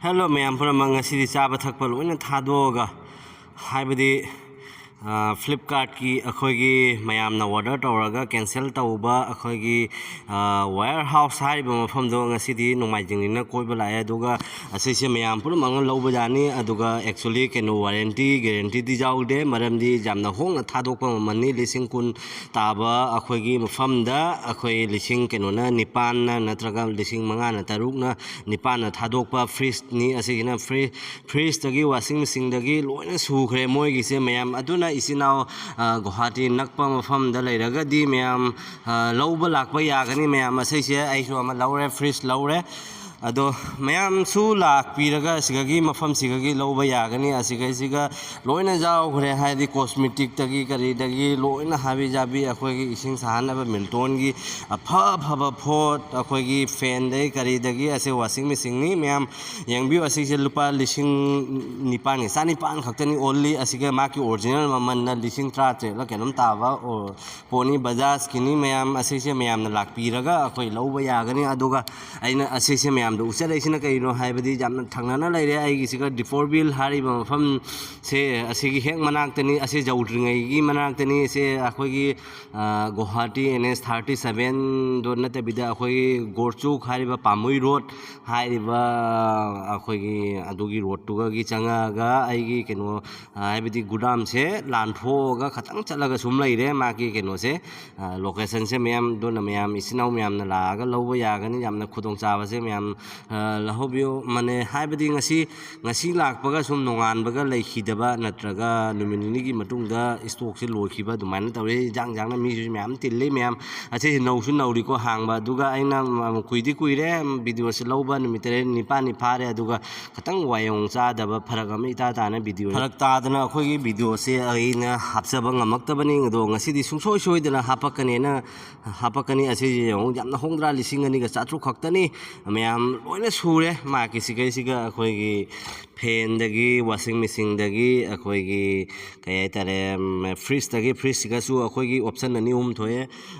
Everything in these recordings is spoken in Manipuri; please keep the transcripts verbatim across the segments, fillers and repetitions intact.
ꯍꯦꯜꯂꯣ ꯃꯌꯥꯝ ꯄꯨꯝꯅꯃꯛ, ꯉꯁꯤꯗꯤ ꯆꯥꯕ ꯊꯛꯄ ꯂꯣꯏꯅ ꯊꯥꯗꯣꯛꯑꯒ, ꯍꯥꯏꯕꯗꯤ, ꯑ, ꯐ꯭ꯂꯤꯞꯀꯥꯔꯠꯀꯤ ꯑꯩꯈꯣꯏꯒꯤ ꯃꯌꯥꯝꯅ ꯑꯣꯔꯗꯔ ꯇꯧꯔꯒ ꯀꯦꯟꯁꯦꯜ ꯇꯧꯕ ꯑꯩꯈꯣꯏꯒꯤ, ꯑ, ꯋꯦꯌꯔ ꯍꯥꯎꯁ ꯍꯥꯏꯔꯤꯕ ꯃꯐꯝꯗꯣ ꯉꯁꯤꯗꯤ ꯅꯣꯡꯃꯥꯏꯖꯤꯡꯅꯤꯅ ꯀꯣꯏꯕ ꯂꯥꯛꯑꯦ꯫ ꯑꯗꯨꯒ ꯑꯁꯤꯁꯦ ꯃꯌꯥꯝ ꯄꯨꯝꯅꯃꯛꯅ ꯂꯧꯕ ꯌꯥꯅꯤ꯫ ꯑꯗꯨꯒ actually ꯀꯩꯅꯣ, ꯋꯥꯔꯦꯟꯇꯤ ꯒꯦꯔꯦꯟꯇꯤꯗꯤ ꯌꯥꯎꯗꯦ, ꯃꯔꯝꯗꯤ ꯌꯥꯝꯅ ꯍꯣꯡꯅ ꯊꯥꯗꯣꯛꯄ ꯃꯃꯜꯅꯤ꯫ ꯂꯤꯁꯤꯡ ꯀꯨꯟ ꯇꯥꯕ ꯑꯩꯈꯣꯏꯒꯤ ꯃꯐꯝꯗ ꯑꯩꯈꯣꯏ ꯂꯤꯁꯤꯡ ꯀꯩꯅꯣꯅ ꯅꯤꯄꯥꯟꯅ ꯅꯠꯇ꯭ꯔꯒ ꯂꯤꯁꯤꯡ ꯃꯉꯥꯅ ꯇꯔꯨꯛꯅ ꯅꯤꯄꯥꯟꯅ ꯊꯥꯗꯣꯛꯄ ꯐ꯭ꯔꯤꯖꯅꯤ꯫ ꯑꯁꯤꯒꯤꯅ ꯐ꯭ꯔꯤ-, ꯐ꯭ꯔꯤꯖꯇꯒꯤ, ꯋꯥꯁꯤꯡ ꯃꯦꯆꯤꯟꯗꯒꯤ ꯂꯣꯏꯅ ꯁꯨꯈ꯭ꯔꯦ ꯃꯣꯏꯒꯤꯁꯦ ꯃꯌꯥꯝ꯫ ꯑꯗꯨꯅ ꯏꯆꯤꯟ ꯏꯅꯥꯎ, ꯑ, ꯒꯨꯋꯥꯍꯥꯇꯤ ꯅꯛꯄ ꯃꯐꯝꯗ ꯂꯩꯔꯒꯗꯤ ꯃꯌꯥꯝ, ꯑ, ꯂꯧꯕ ꯂꯥꯛꯄ ꯌꯥꯒꯅꯤ ꯃꯌꯥꯝ꯫ ꯑꯁꯤꯁꯦ ꯑꯩꯁꯨ ꯑꯃ ꯂꯧꯔꯦ, ꯐ꯭ꯔꯤꯖ ꯂꯧꯔꯦ꯫ ꯑꯗꯣ ꯃꯌꯥꯝꯁꯨ ꯂꯥꯛꯄꯤꯔꯒ ꯑꯁꯤꯒꯒꯤ ꯃꯐꯝꯁꯤꯒꯒꯤ ꯂꯧꯕ ꯌꯥꯒꯅꯤ꯫ ꯑꯁꯤꯒꯩꯁꯤꯒ ꯂꯣꯏꯅ ꯌꯥꯎꯈ꯭ꯔꯦ꯫ ꯍꯥꯏꯗꯤ ꯀꯣꯁꯃꯦꯇꯤꯛꯇꯒꯤ ꯀꯔꯤꯗꯒꯤ ꯂꯣꯏꯅ ꯍꯥꯕꯤ ꯖꯥꯕꯤ, ꯑꯩꯈꯣꯏꯒꯤ ꯏꯁꯤꯡ ꯁꯥꯍꯟꯅꯕ ꯃꯤꯜꯇꯣꯟꯒꯤ ꯑꯐ ꯑꯐꯕ ꯄꯣꯠ, ꯑꯩꯈꯣꯏꯒꯤ ꯐꯦꯟꯗꯒꯤ ꯀꯔꯤꯗꯒꯤ, ꯑꯁꯤ ꯋꯥꯁꯤꯡ ꯃꯦꯆꯤꯟꯅꯤ ꯃꯌꯥꯝ꯫ ꯌꯦꯡꯕꯤꯌꯨ, ꯑꯁꯤꯁꯦ ꯂꯨꯄꯥ ꯂꯤꯁꯤꯡ ꯅꯤꯄꯥꯟꯒꯤ, ꯆꯥꯅꯤꯄꯥꯟ ꯈꯛꯇꯅꯤ ꯑꯣꯟꯂꯤ꯫ ꯑꯁꯤꯒ ꯃꯥꯒꯤ ꯑꯣꯔꯤꯖꯤꯅꯦꯜ ꯃꯃꯜꯅ ꯂꯤꯁꯤꯡ ꯇꯔꯥꯇꯔꯦꯠꯂ ꯀꯩꯅꯣꯝ ꯇꯥꯕ ꯑꯣ-, ꯄꯣꯠꯅꯤ꯫ ꯕꯖꯥꯖꯀꯤꯅꯤ ꯃꯌꯥꯝ꯫ ꯑꯁꯤꯁꯦ ꯃꯌꯥꯝꯅ ꯂꯥꯛꯄꯤꯔꯒ ꯑꯩꯈꯣꯏ ꯂꯧꯕ ꯌꯥꯒꯅꯤ꯫ ꯑꯗꯨꯒ ꯑꯩꯅ ꯑꯁꯤꯁꯦ ꯃꯌꯥꯝꯗ ꯎꯠꯆꯔꯛꯏꯁꯤꯅ ꯀꯩꯅꯣ ꯍꯥꯏꯕꯗꯤ, ꯌꯥꯝꯅ ꯊꯪꯅꯅ ꯂꯩꯔꯦ ꯑꯩꯒꯤꯁꯤꯒ꯫ ꯗꯤꯄꯣꯔꯕꯤꯜ ꯍꯥꯏꯔꯤꯕ ꯃꯐꯝꯁꯦ ꯑꯁꯤꯒꯤ ꯍꯦꯛ ꯃꯅꯥꯛꯇꯅꯤ꯫ ꯑꯁꯤ ꯌꯧꯗ꯭ꯔꯤꯉꯩꯒꯤ ꯃꯅꯥꯛꯇꯅꯤ꯫ ꯑꯁꯤ ꯑꯩꯈꯣꯏꯒꯤ, ꯑ, ꯒꯨꯋꯥꯍꯥꯇꯤ NH thirty sevenꯗꯣ ꯅꯠꯇꯕꯤꯗ ꯑꯩꯈꯣꯏꯒꯤ ꯒꯣꯔꯆꯨꯛ ꯍꯥꯏꯔꯤꯕ ꯄꯥꯝꯃꯨꯏ ꯔꯣꯗ ꯍꯥꯏꯔꯤꯕ ꯑꯩꯈꯣꯏꯒꯤ ꯑꯗꯨꯒꯤ ꯔꯣꯗꯇꯨꯒꯒꯤ ꯆꯪꯉꯛꯑꯒ ꯑꯩꯒꯤ ꯀꯩꯅꯣ, ꯑ, ꯍꯥꯏꯕꯗꯤ ꯒꯨꯗꯥꯝꯁꯦ ꯂꯥꯟꯊꯣꯛꯑꯒ ꯈꯇꯪ ꯆꯠꯂꯒ ꯁꯨꯝ ꯂꯩꯔꯦ ꯃꯥꯒꯤ ꯀꯩꯅꯣꯁꯦ꯫ ꯑ, ꯂꯣꯀꯦꯁꯟꯁꯦ ꯃꯌꯥꯝ꯫ ꯑꯗꯨꯅ ꯃꯌꯥꯝ, ꯏꯆꯤꯟ ꯏꯅꯥꯎ ꯃꯌꯥꯝꯅ ꯂꯥꯛꯑꯒ ꯂꯧꯕ ꯌꯥꯒꯅꯤ꯫ ꯌꯥꯝꯅ ꯈꯨꯗꯣꯡꯆꯥꯕꯁꯦ ꯃꯌꯥꯝ, ꯑ, ꯂꯧꯍꯧꯕꯤꯌꯨ꯫ ꯃꯅꯦ ꯍꯥꯏꯕꯗꯤ ꯉꯁꯤ, ꯉꯁꯤ ꯂꯥꯛꯄꯒ ꯁꯨꯝ ꯅꯣꯡꯉꯥꯟꯕꯒ ꯂꯩꯈꯤꯗꯕ ꯅꯠꯇ꯭ꯔꯒ ꯅꯨꯃꯤꯠ ꯅꯤꯅꯤꯒꯤ ꯃꯇꯨꯡꯗ ꯏꯁꯇꯣꯛꯁꯦ ꯂꯣꯏꯈꯤꯕ ꯑꯗꯨꯃꯥꯏꯅ ꯇꯧꯋꯦ꯫ ꯏꯟꯖꯥꯡ ꯏꯟꯖꯥꯡꯅ ꯃꯤꯁꯨ ꯃꯌꯥꯝ ꯇꯤꯜꯂꯤ ꯃꯌꯥꯝ꯫ ꯑꯁꯤꯁꯦ ꯅꯧꯁꯨ ꯅꯧꯔꯤꯀꯣ ꯍꯥꯡꯕ꯫ ꯑꯗꯨꯒ ꯑꯩꯅ, ꯎꯝ, ꯀꯨꯏꯗꯤ ꯀꯨꯏꯔꯦ, ꯎꯝ, ꯚꯤꯗꯤꯑꯣꯁꯦ ꯂꯧꯕ ꯅꯨꯃꯤꯠ ꯇꯔꯦꯠ ꯅꯤꯄꯥꯜꯅꯤ ꯐꯥꯔꯦ꯫ ꯑꯗꯨꯒ ꯈꯤꯇꯪ ꯋꯥꯌꯣꯡ ꯆꯥꯗꯕ, ꯐꯔꯛ ꯑꯃ ꯏꯇꯥ ꯇꯥꯅ ꯚꯤꯗꯤꯑꯣ, ꯐꯔꯛ ꯇꯥꯗꯅ ꯑꯩꯈꯣꯏꯒꯤ ꯚꯤꯗꯤꯑꯣꯁꯦ ꯑꯩꯅ ꯍꯥꯞꯆꯕ ꯉꯝꯃꯛꯇꯕꯅꯤ꯫ ꯑꯗꯣ ꯉꯁꯤꯗꯤ ꯁꯨꯡꯁꯣꯏ ꯁꯣꯏꯗꯅ ꯍꯥꯄꯛꯀꯅꯦꯅ, ꯍꯥꯄꯛꯀꯅꯤ꯫ ꯑꯁꯤꯁꯦ ꯌꯦꯡꯉꯨ, ꯌꯥꯝꯅ ꯍꯣꯡꯗ꯭ꯔꯥ? ꯂꯤꯁꯤꯡ ꯑꯅꯤꯒ ꯆꯥꯇ꯭ꯔꯨꯛ ꯈꯛꯇꯅꯤ꯫ ꯃꯌꯥꯝ ꯂꯣꯏꯅ ꯁꯨꯔꯦ꯫ ꯃꯥꯒꯤ ꯁꯤꯒꯩꯁꯤꯒ ꯑꯩꯈꯣꯏꯒꯤ ꯐꯦꯟꯗꯒꯤ, ꯋꯥꯁꯤꯡ ꯃꯦꯆꯤꯟꯗꯒꯤ, ꯑꯩꯈꯣꯏꯒꯤ ꯀꯩ ꯍꯥꯏꯇꯥꯔꯦ, ꯐ꯭ꯔꯤꯖꯇꯒꯤ, ꯐ꯭ꯔꯤꯖꯁꯤꯒꯁꯨ ꯑꯩꯈꯣꯏꯒꯤ ꯑꯣꯞꯁꯟ ꯑꯅꯤ ꯑꯍꯨꯝ ꯊꯣꯛꯑꯦ꯫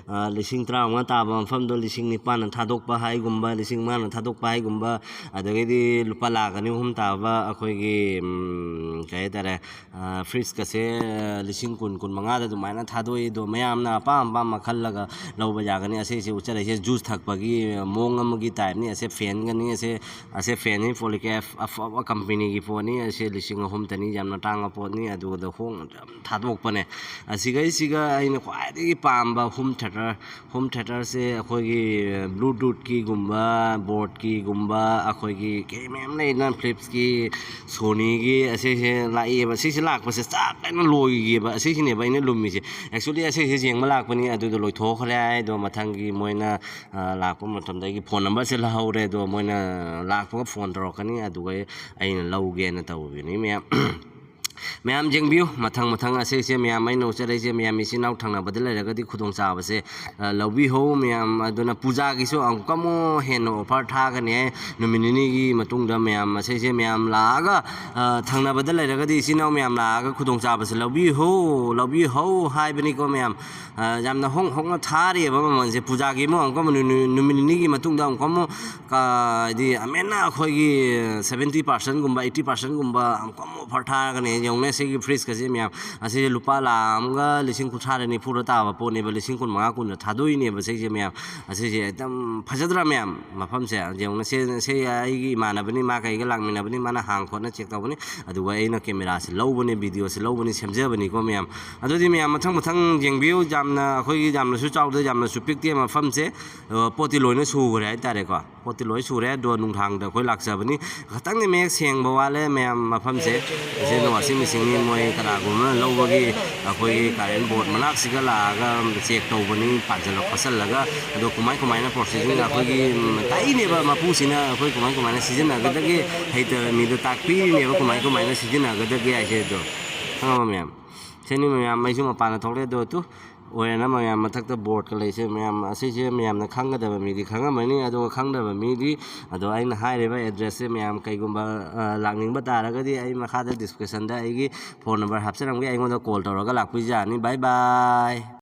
ꯂꯤꯁꯤꯡ ꯇꯔꯥꯃꯉꯥ ꯇꯥꯕ ꯃꯐꯝꯗꯣ ꯂꯤꯁꯤꯡ ꯅꯤꯄꯥꯟꯅ ꯊꯥꯗꯣꯛꯄ ꯍꯥꯏꯒꯨꯝꯕ, ꯂꯤꯁꯤꯡ ꯃꯉꯥꯅ ꯊꯥꯗꯣꯛꯄ ꯍꯥꯏꯒꯨꯝꯕ, ꯑꯗꯒꯤꯗꯤ ꯂꯨꯄꯥ ꯂꯥꯛ ꯑꯅꯤ ꯑꯍꯨꯝ ꯇꯥꯕ ꯑꯩꯈꯣꯏꯒꯤ ꯀꯩ ꯍꯥꯏꯇꯥꯔꯦ, ꯐ꯭ꯔꯤꯖꯀꯁꯦ ꯂꯤꯁꯤꯡ ꯀꯨꯟ, ꯀꯨꯟ ꯃꯉꯥꯗ ꯑꯗꯨꯃꯥꯏꯅ ꯊꯥꯗꯣꯛꯏ꯫ ꯑꯗꯣ ꯃꯌꯥꯝꯅ ꯑꯄꯥꯝ ꯑꯄꯥꯝꯕ ꯈꯜꯂꯒ ꯂꯧꯕ ꯌꯥꯒꯅꯤ꯫ ꯑꯁꯤꯁꯦ ꯎꯠꯆꯔꯛꯏꯁꯦ ꯖꯨꯁ ꯊꯛꯄꯒꯤ ꯃꯑꯣꯡ ꯑꯃꯒꯤ ꯇꯥꯏꯞꯅꯤ꯫ ꯑꯁꯦ ꯐꯦꯟꯒꯅꯤ, ꯑꯁꯦ, ꯑꯁꯦ ꯐꯦꯟꯅꯤ, Polycab ꯑꯐꯕ ꯀꯝꯄꯦꯅꯤꯒꯤ ꯄꯣꯠꯅꯤ꯫ ꯑꯁꯦ ꯂꯤꯁꯤꯡ ꯑꯍꯨꯝꯇꯅꯤ, ꯌꯥꯝꯅ ꯇꯥꯡꯕ ꯄꯣꯠꯅꯤ꯫ ꯑꯗꯨꯗ ꯍꯣꯡꯅ ꯌꯥꯝ ꯊꯥꯗꯣꯛꯄꯅꯦ꯫ ꯑꯁꯤꯒꯩꯁꯤꯒ ꯑꯩꯅ ꯈ꯭ꯋꯥꯏꯗꯒꯤ ꯄꯥꯝꯕ ꯍꯣꯝ ꯊꯦꯇꯔ, ꯍꯣꯝ ꯊꯦꯇꯔꯁꯦ ꯑꯩꯈꯣꯏꯒꯤ ꯕ꯭ꯂꯨꯇꯨꯠꯀꯤꯒꯨꯝꯕ, ꯕꯣꯠꯀꯤꯒꯨꯝꯕ, ꯑꯩꯈꯣꯏꯒꯤ ꯀꯩ ꯃꯌꯥꯝ ꯂꯩꯗꯅ, ꯐꯤꯂꯤꯞꯁꯀꯤ, ꯁꯣꯅꯤꯒꯤ, ꯑꯁꯤꯁꯦ ꯂꯥꯛꯑꯦꯕ꯫ ꯁꯤꯁꯦ ꯂꯥꯛꯄꯁꯦ ꯆꯥꯛ ꯍꯥꯏꯅ ꯂꯣꯏꯈꯤꯑꯕ꯫ ꯑꯁꯤꯁꯤꯅꯦꯕ ꯑꯩꯅ ꯂꯨꯝꯃꯤꯁꯦ꯫ ꯑꯦꯛꯆꯨꯋꯦꯂꯤ ꯑꯁꯤꯁꯦ ꯌꯦꯡꯕ ꯂꯥꯛꯄꯅꯤ, ꯑꯗꯨꯗꯣ ꯂꯣꯏꯊꯣꯛꯈ꯭ꯔꯦ ꯍꯥꯏ꯫ ꯑꯗꯣ ꯃꯊꯪꯒꯤ ꯃꯣꯏꯅ, ꯑ, ꯂꯥꯛꯄ ꯃꯇꯝꯗ ꯑꯩꯒꯤ ꯐꯣꯟ ꯅꯝꯕꯔꯁꯦ ꯂꯧꯍꯧꯔꯦ꯫ ꯑꯗꯣ ꯃꯣꯏꯅ ꯂꯥꯛꯄꯒ ꯐꯣꯟ ꯇꯧꯔꯛꯀꯅꯤ, ꯑꯗꯨꯒ ꯑꯩꯅ ꯂꯧꯒꯦꯅ ꯇꯧꯕꯤꯅꯤ ꯃꯌꯥꯝ꯫ ꯃꯌꯥꯝ ꯌꯦꯡꯕꯤꯌꯨ, ꯃꯊꯪ ꯃꯊꯪ ꯑꯁꯤꯁꯦ ꯃꯌꯥꯝ ꯑꯩꯅ ꯎꯠꯆꯔꯛꯏꯁꯦ, ꯃꯌꯥꯝ ꯏꯆꯤꯟ ꯏꯅꯥꯎ ꯊꯪꯅꯕꯗ ꯂꯩꯔꯒꯗꯤ ꯈꯨꯗꯣꯡꯆꯥꯕꯁꯦ, ꯑ, ꯂꯧꯕꯤꯍꯧ ꯃꯌꯥꯝ꯫ ꯑꯗꯨꯅ ꯄꯨꯖꯥꯒꯤꯁꯨ ꯑꯃꯨꯛꯀ ꯑꯃꯨꯛ ꯍꯦꯟꯅ ꯑꯣꯐꯔ ꯊꯥꯒꯅꯤ ꯍꯥꯏ꯫ ꯅꯨꯃꯤꯠ ꯅꯤꯅꯤꯒꯤ ꯃꯇꯨꯡꯗ ꯃꯌꯥꯝ ꯑꯁꯤꯁꯦ ꯃꯌꯥꯝ ꯂꯥꯛꯑꯒ, ꯑ, ꯊꯪꯅꯕꯗ ꯂꯩꯔꯒꯗꯤ ꯏꯆꯤꯟ ꯏꯅꯥꯎ ꯃꯌꯥꯝ ꯂꯥꯛꯑꯒ ꯈꯨꯗꯣꯡꯆꯥꯕꯁꯦ ꯂꯧꯕꯤꯍꯧ, ꯂꯧꯕꯤꯍꯧ ꯍꯥꯏꯕꯅꯤꯀꯣ ꯃꯌꯥꯝ꯫ ꯑ, ꯌꯥꯝꯅ ꯍꯣꯡ ꯍꯣꯡꯅ ꯊꯥꯔꯤꯑꯕ ꯃꯃꯜꯁꯦ꯫ ꯄꯨꯖꯥꯒꯤ ꯑꯃꯨꯛ ꯑꯃꯨꯛꯀ ꯑꯃꯨꯛ ꯅꯨ-, ꯅꯨ-, ꯅꯨꯃꯤꯠ ꯅꯤꯅꯤꯒꯤ ꯃꯇꯨꯡꯗ ꯑꯃꯨꯛꯀ ꯑꯃꯨꯛ, ꯀ-, ꯍꯥꯏꯗꯤ ꯑꯃꯦꯟꯅ ꯑꯩꯈꯣꯏꯒꯤ seventy percentꯒꯨꯝꯕ, eighty percentꯒꯨꯝꯕ ꯑꯃꯨꯛꯀ ꯑꯃꯨꯛ ꯑꯣꯐꯔ ꯊꯥꯔꯒꯅꯤ꯫ ꯌꯦꯡꯉꯨꯅꯦ, ꯁꯤꯒꯤ ꯐ꯭ꯔꯤꯖꯀꯁꯦ ꯃꯌꯥꯝ, ꯑꯁꯤꯁꯦ ꯂꯨꯄꯥ ꯂꯥꯈ ꯑꯃꯒ ꯂꯤꯁꯤꯡ ꯀꯨꯟꯊ꯭ꯔꯥꯗ ꯅꯤꯐꯨꯗ ꯇꯥꯕ ꯄꯣꯠꯅꯦꯕ, ꯂꯤꯁꯤꯡ ꯀꯨꯟꯃꯉꯥ ꯀꯨꯟꯗ ꯊꯥꯗꯣꯛꯏꯅꯦꯕ ꯁꯤꯁꯦ ꯃꯌꯥꯝ꯫ ꯑꯁꯤꯁꯦ ꯑꯦꯛꯗꯝ ꯐꯖꯗ꯭ꯔꯥ ꯃꯌꯥꯝ? ꯃꯐꯝꯁꯦ ꯌꯦꯡꯉꯨꯅꯦ, ꯁꯦ, ꯁꯦ ꯑꯩꯒꯤ ꯏꯃꯥꯟꯅꯕꯅꯤ, ꯃꯥ ꯀꯩꯒ ꯂꯥꯛꯃꯤꯟꯅꯕꯅꯤ, ꯃꯥꯅ ꯍꯥꯡ ꯈꯣꯠꯅ ꯆꯦꯛ ꯇꯧꯕꯅꯤ, ꯑꯗꯨꯒ ꯑꯩꯅ ꯀꯦꯃꯦꯔꯥꯁꯦ ꯂꯧꯕꯅꯦ, ꯚꯤꯗꯤꯑꯣꯁꯦ ꯂꯧꯕꯅꯤ, ꯁꯦꯝꯖꯕꯅꯤꯀꯣ ꯃꯌꯥꯝ꯫ ꯑꯗꯨꯗꯤ ꯃꯌꯥꯝ ꯃꯊꯪ ꯃꯊꯪ ꯌꯦꯡꯕꯤꯌꯨ꯫ ꯌꯥꯝꯅ, ꯑꯩꯈꯣꯏꯒꯤ ꯌꯥꯝꯅꯁꯨ ꯆꯥꯎꯗꯦ, ꯌꯥꯝꯅꯁꯨ ꯄꯤꯛꯇꯦ ꯃꯐꯝꯁꯦ꯫ ꯑ, ꯄꯣꯠꯇꯤ ꯂꯣꯏꯅ ꯁꯨꯈ꯭ꯔꯦ ꯍꯥꯏꯇꯥꯔꯦꯀꯣ꯫ ꯄꯣꯠꯇꯤ ꯂꯣꯏ ꯁꯨꯔꯦ꯫ ꯑꯗꯣ ꯅꯨꯡꯗꯥꯡꯗ ꯑꯩꯈꯣꯏ ꯂꯥꯛꯆꯕꯅꯤ꯫ ꯈꯇꯪꯗꯤ ꯃꯌꯦꯛ ꯁꯦꯡꯕ ꯋꯥꯠꯂꯦ ꯃꯌꯥꯝ ꯃꯐꯝꯁꯦ꯫ ꯑꯁꯤꯅ ꯋꯥꯁꯤꯡ ꯃꯦꯆꯤꯟꯒꯤ ꯃꯣꯏ ꯀꯅꯥꯒꯨꯝꯕꯅ ꯂꯧꯕꯒꯤ ꯑꯩꯈꯣꯏꯒꯤ ꯀꯔꯦꯟ ꯕꯣꯔꯗ ꯃꯅꯥꯛꯁꯤꯒ ꯂꯥꯛꯑꯒ ꯆꯦꯛ ꯇꯧꯕꯅꯤ, ꯄꯥꯟꯁꯤꯜꯂ ꯈꯣꯠꯆꯜꯂꯒ꯫ ꯑꯗꯣ ꯀꯃꯥꯏ ꯀꯃꯥꯏꯅ ꯄ꯭ꯔꯣꯁꯦꯁꯤꯡ ꯑꯩꯈꯣꯏꯒꯤ, ꯎꯝ, ꯇꯥꯛꯏꯅꯦꯕ ꯃꯄꯨꯁꯤꯅ ꯑꯩꯈꯣꯏ ꯀꯃꯥꯏ ꯀꯃꯥꯏꯅ ꯁꯤꯖꯤꯟꯅꯒꯗꯒꯦ, ꯍꯩꯇꯕ ꯃꯤꯗ ꯇꯥꯛꯄꯤꯔꯤꯅꯦꯕ ꯀꯃꯥꯏ ꯀꯃꯥꯏꯅ ꯁꯤꯖꯤꯟꯅꯒꯗꯒꯦ ꯍꯥꯏꯁꯦ꯫ ꯑꯗꯣ ꯈꯪꯉꯕ ꯃꯌꯥꯝ? ꯁꯤꯅꯤ ꯃꯌꯥꯝ, ꯃꯩꯁꯨ ꯃꯄꯥꯟꯗ ꯊꯣꯛꯂꯛꯑꯦ꯫ ꯑꯗꯣ ꯇꯨ ꯑꯣꯏꯔꯅ ꯃꯌꯥꯝ ꯃꯊꯛꯇ ꯕꯣꯔꯗꯀ ꯂꯩꯁꯦ, ꯃꯌꯥꯝ ꯑꯁꯤꯁꯦ ꯃꯌꯥꯝꯅ ꯈꯪꯒꯗꯕ ꯃꯤꯗꯤ ꯈꯪꯉꯝꯃꯅꯤ, ꯑꯗꯨꯒ ꯈꯪꯗꯕ ꯃꯤꯗꯤ ꯑꯗꯣ ꯑꯩꯅ ꯍꯥꯏꯔꯤꯕ ꯑꯦꯗ꯭ꯔꯦꯁꯁꯦ ꯃꯌꯥꯝ ꯀꯩꯒꯨꯝꯕ ꯑ, ꯂꯥꯛꯅꯤꯡꯕ ꯇꯥꯔꯒꯗꯤ ꯑꯩ ꯃꯈꯥꯗ ꯗꯤꯁꯀ꯭ꯔꯤꯞꯁꯟꯗ ꯑꯩꯒꯤ ꯐꯣꯟ ꯅꯝꯕꯔ ꯍꯥꯞꯆꯔꯝꯒꯦ, ꯑꯩꯉꯣꯟꯗ ꯀꯣꯜ ꯇꯧꯔꯒ ꯂꯥꯛꯄꯤꯕ ꯌꯥꯅꯤ꯫ ꯕꯥꯏ ꯕꯥꯏ꯫